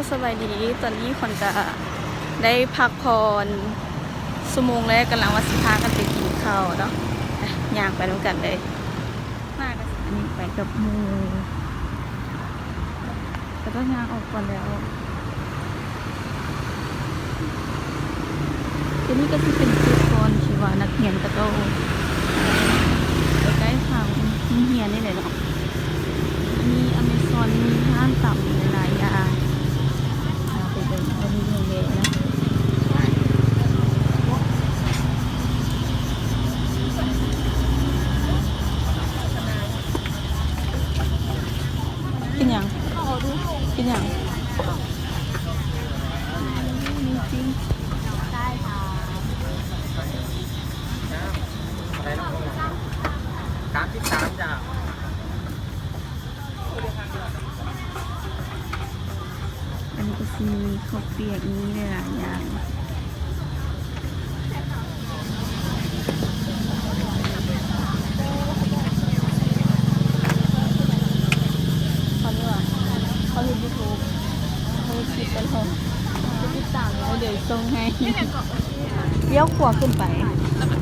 ສະບາຍດີ ຕອນນີ້ຂວັນກະໄດ້ພັກຜ່ອນຊົ່ວໂມງແລ້ວ ກຳລັງວ່າຊິພາກັນໄປກິນເຂົ້າເນາະ ໄປ ຍ່າງໄປນຳກັນເລີຍ. ມາກະ ອັນນີ້ໄປກັບໝູ່ ເຂົາເຈົ້າຍ່າງອອກກ່ອນແລ້ວ. ຕົວນີ້ກະຊິເປັນຈຸດບ່ອນທີ່ວ່ານັກຮຽນເຂົາເຈົ້າ ໃກ້ໆ ທາງໂຮງຮຽນນີ້ແຫຼະເນາະ. ມີອາເມຊອນ ມີຮ້ານຕຳຫຼາຍໆຢ່າງ. ເຮົາໄປເບິ່ງ ເຂົາມີຫຍັງແດ່ນະ. ກິນຫຍັງ? ກິນຫຍັງ? ມີຈິ້ມ. ສາມສິບສາມ ຈ້າ. ອັນນີ້ກະຊິມີເຂົ້າປຽກ ມີຫຼາຍໆຢ່າງ. ເຂົານີ້ວ່າ ເຂົາເຮັດຢູທູບ ເຂົາເຮັດຄລິບຕະຫຼອດ ຕິດຕາມເລີຍ ດຽວສົ່ງໃຫ້. ລ້ຽວຂວາຂຶ້ນໄປ ແລ້ວກະ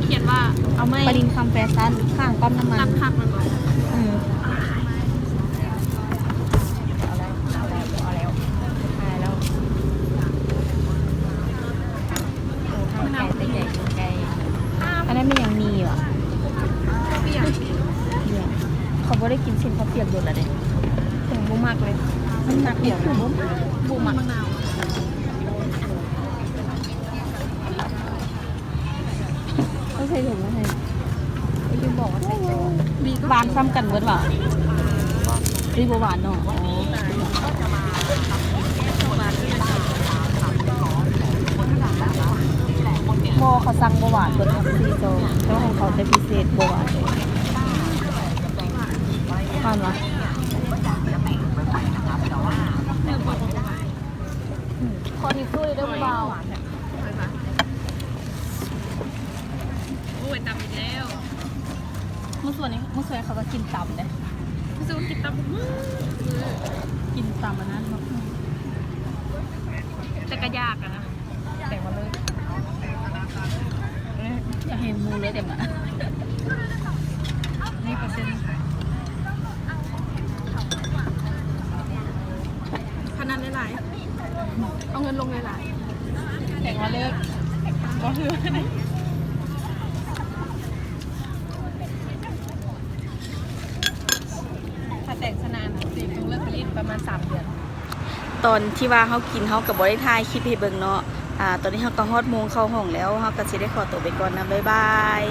ຂຽນວ່າ ເອົາໄມ້ ປານິນຄຳແຟຊັ່ນ ຂ້າງປ້ຳນ້ຳມັນ ຫຼັກພັກແມ່ນບໍ່? ອື ເອົາແລ້ວ ເອົາແລ້ວ ຖ່າຍແລ້ວ. ອັນນັ້ນແມ່ນຫຍັງ? ໝີ່ຫວາ? ເຂົາບໍ່ໄດ້ກິນຊີ້ນເຂົ້າປຽກດົນລະເດ້. ເພິ່ນບໍ່ມັກເລີຍ ມັນໜັກ ບໍ່ມັກ ບໍ່ມັກ. ເຂົາໃສ່ຖົງມາໃຫ້ ໄປຢືມບອກວ່າໃສ່ໂຕ. ຫວານສ່ຳກັນເບິດຫວາ? ເຮີຍ ບໍ່ຫວານເນາະ. ບໍ່ ເຂົາສັ່ງບໍ່ຫວານເບິດທັງສີ່ໂຕ ແຕ່ວ່າຂອງເຂົາຈະພິເສດບໍ່ຫວານ. ຫວານຫວາ? ຂໍທິດຊູ້ເດີ້ຜູ້ບ່າວ. ໂອ້ຍ ຕຳອີກແລ້ວ. ມື້ຊວນນີ້ ມື້ຊວນເຂົາກະກິນຕຳເດ້. ມື້ຊວນກິນຕຳ ກິນຕຳອັນນັ້ນ ແຕ່ກະຢາກຫັ້ນນະ. ແຕ່ວ່າເລີກ ຢາກໃຫ້ໝູ່ເລີກເຕັມລະ. ນີ້ເປີເຊັນ ພະນັນຫຼາຍໆ ເອົາເງິນລົງຫຼາຍໆ. ແຕ່ວ່າເລີກ ບໍ່ຖືກ ຖ້າແຕກຊະນະນະ ຊິຕ້ອງເລີກຜະລິດປະມານສາມເດືອນ. ຕອນທີ່ວ່າເຮົາກິນ ເຮົາກະບໍ່ໄດ້ຖ່າຍຄລິບໃຫ້ເບິ່ງເນາະ. ອາ ຕອນນີ້ເຮົາກະຮອດໂມງເຂົ້າຫ້ອງແລ້ວ ເຮົາກະຊິໄດ້ຂໍໂຕໄປກ່ອນນະ ບາຍບາຍ.